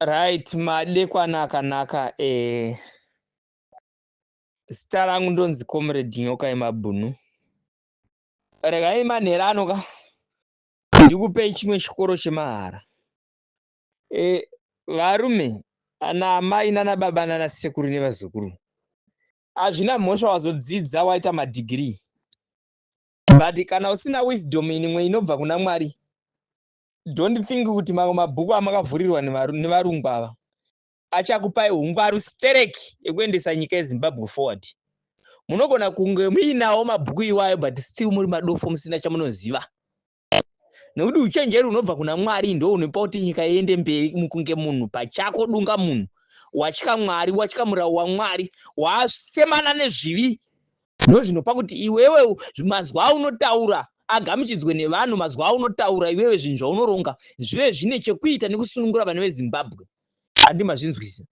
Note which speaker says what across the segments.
Speaker 1: Right, madekwana akanaka. Zita rangu ndonzi Comrade Nyoka yeMabhunu. Regai manhero ano ka ndikupei chimwe chikoro chemahara. Varume, ana amai nana baba nana sekuru nevazukuru, hazvina mhosva wazodzidza waita madhigirii, but kana usina wisdom imwe inobva kuna Mwari, don't think kuti mamwe mabhuku amakavhurirwa nevarungu ava achakupai ungwaru stereki yekuendesa nyika yeZimbabwe forward. Munogona kunge muinawo mabhuku iwayo, but still muri madofo, musina chamunoziva, nekuti uchenjeri hunobva kuna Mwari ndo hunopa kuti nyika iende mberi. Mukunge munhu pachako dunga munhu watya Mwari, watya murau waMwari, wasemana nezvivi, ndo zvinopa kuti iwewe mazwi aunotaura agamuchidzwe nevanhu. Mazwi aunotaura iwewe, zvinhu zvaunoronga zvive zvine chekuita nekusunungura vanhu veZimbabwe. Handi mazvinzwisa?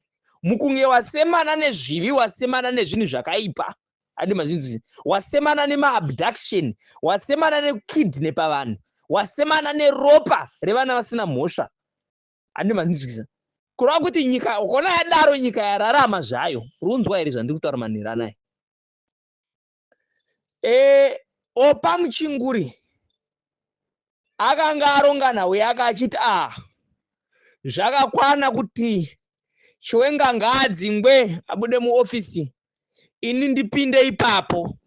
Speaker 1: Mukunge wasemana nezvivi, wasemana nezvinhu zvakaipa. Handi mazvinzwisa? Wasemana nemaabduction, wasemana nekukidnapa vanhu, wasemana neropa revana vasina mhosva. Handi mazvinzwisa? Kureva kuti nyika ukona yadaro, nyika yararama zvayo. Runzwa here zvandiri kutaura manhero anaya? Oppah Muchinguri akanga aronga nhau yake achiti, a zvakakwana kuti Chiwenga ngaadzingwe, abude muofisi, ini ndipinde ipapo.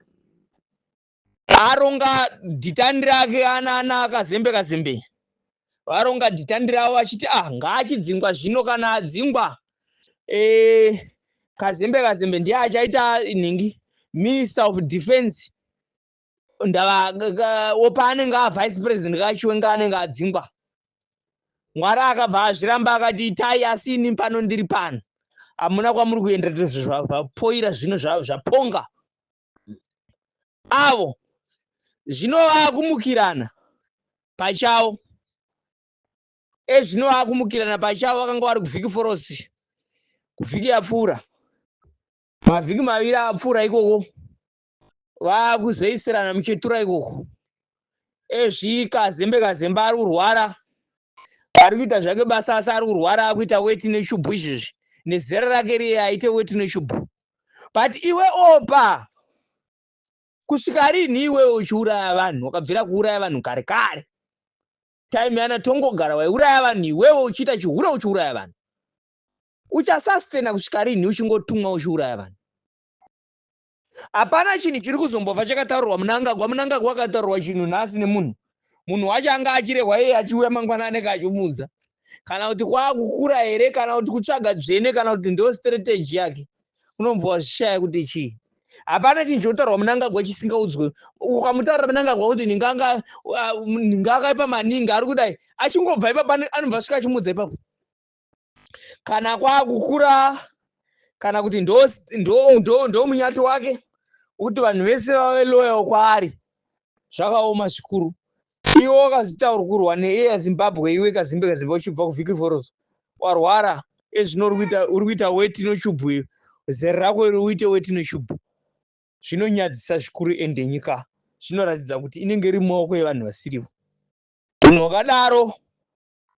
Speaker 1: Aronga dhitandi rake, ana Kazembe Kazembe varonga dhitandi ravo vachiti, ah, ngaachidzingwa zvino. Kana adzingwa, Kazembe Kazembe ndiye achaita nhingi, Minister of Defense. Ndava Oppah anenge avice president, kaChiwenga anenge adzingwa. Mwari akabva azviramba, akati, "Itai, asi ini pano ndiri pano, hamuna kwamuri kuenda." Zvapoira zvino, zvaponga avo zvino vaakumukirana pachavo. Ezvino vaakumukirana pachavo. Vakanga vari kuVic Falls kuvhiki yapfuura, mavhiki 2 apfuura ikoko, vaakuzoisirana muchetura ikoko. Ezvi Kazembe Kazembe ari kurwara, ari kuita zvake basa, asi ari kurwara, akuita weti nechubhu izvezvi. Nezera rake riye aite weti nechubhu? But iwe Oppah, kusvika rini iwewe uchiuraya vanhu? Wakabvira kuuraya vanhu kare kare, time yana Tongogara waiuraya vanhu iwewe, uchiita chihure, uchiuraya vanhu. Uchasastena kusvika rini uchingotumwa uchiuraya vanhu? Hapana chinhu chiri kuzombobva chakataurirwa Munangagwa. Munangagwa akataurirwa chinhu nhasi nemunhu, munhu wacho anga achirehwa iye, achiuya mangwana anenge achimuudza. Kana kuti kwaakukura here, kana kuti kutsvaga dzvene, kana kuti ndo strategy yake, unobva wazvishaya kuti chii. Hapana chinhu chinotaurwa Munangagwa chisingaudzwe. Ukamutaurira Munangagwa kuti ninga akaipa maningi, ari kudai, achingobva ipapo anobva asvika achimuudza ipapo. Kana kwaakukura, kana kuti ndo munyato wake kuti vanhu vese vave loyal kwaari, zvakaoma zvikuru. Iwe wakazitaurwa neAir Zimbabwe, iwe Kazembe Kazembe, uchibva kuVic Falls, warwara ezvino, uri kuita weti nechubhu. Iyo zera rako iri uite weti nechubhu, zvinonyadzisa zvikuru. Ende nyika zvinoratidza kuti inenge iri mumaoko evanhu vasirivo. Munhu wakadaro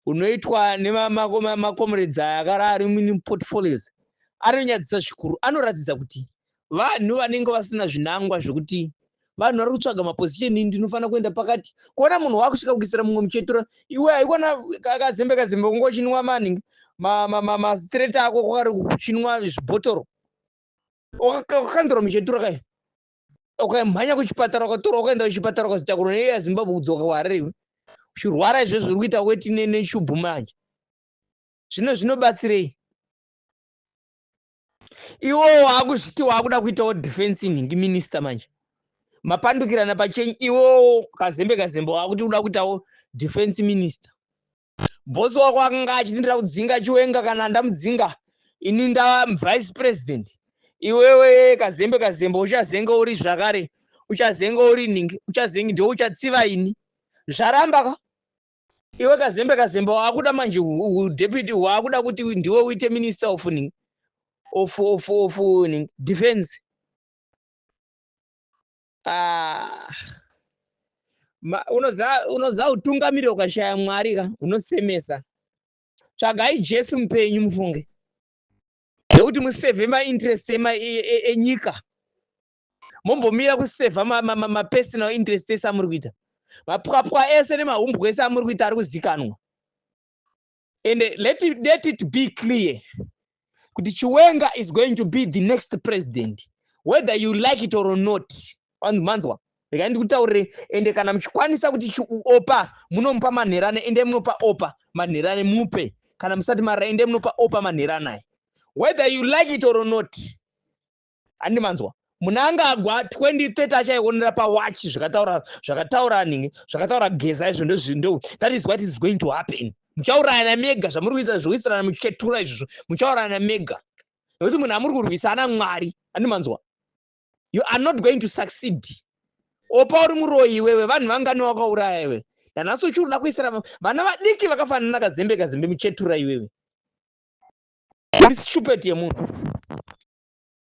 Speaker 1: unoitwa nemacomrades aya akara ari muportfolios anonyadzisa zvikuru. Anoratidza kuti vanhu vanenge vasina zvinangwa, zvekuti vanhu vari kutsvaga maposition. Ndinofanira kuenda pakati kuona munhu wakusvika kuisira mumwe muchetura. Iwe haikona Kazembe Kazembe, kunge uchinwa maningi mastraight ako, kwakari kuchinwa zvibhotoro, wakakandira muchetura kai, ukamhanya kuchipatara, ukatorwa ukaenda kuchipatara, ukazotakurwa neAir Zimbabwe kudzoka kuHarare, iwe uchirwara izvezvo, uri kuita weti nechubhu manje. Zvino zvinobatsirei? Iwo waakuzviti waakuda kuitawo defense nhingi minister manje, mapandukirana pachenyu. Iwowo Kazembe Kazembe waakuti uda kuitawo defense minister. Bhosi wako akanga achitindira kudzinga Chiwenga, kana ndamudzinga ini nda vice president, iwewe Kazembe Kazembe uchazenge uri zvakare, uchazenge uri nhingi, uchazenge ndo uchatsiva ini. Zvaramba ka. Iwe Kazembe Kazembe waakuda manje deputy, waakuda kuti ndiwe uite minister of nhingi, of nhingi, defense. Ah. Unoza utungamiri ukashaya Mwari ka, unosemesa. Tsvagai Jesu mupenyu mufunge, nekuti musevhe mainterest enyika, mombomira kusevha mapersonal interest ese amuri kuita. Mapwapwa ese nemahumbwe ese amuri kuita ari kuzikanwa. And let it be clear kuti Chiwenga is going to be the next president, whether you like it or not. Vanhu, manzwa? Regai ndikutaurire. Ende kana muchikwanisa kuti Opa munomupa manherane, ende munopa Opa manherane, mupe. Kana musati marara, ende munopa Opa manherane, whether you like it or not. Handi manzwa? Munangagwa 2030 achaionera pawachi. Zvakataura ningi, zvakataura Geza izvo, ndozvindo. That is what is going to happen. Muchaurayana mega. Zvamuri kuita zvokuisirana muchetura izvozvo, muchaurayana mega, nekuti munhu amuri kurwisana Mwari. Handi manzwa? You are not going to succeed. Opa, uri muroyi iwewe. Vanhu vangani wakauraya iwe? Ndanhasi uchiri kuda kuisira vana vadiki vakafanana naKazembe. Kazembe, muchetura iwewe, uri stupid yemunhu.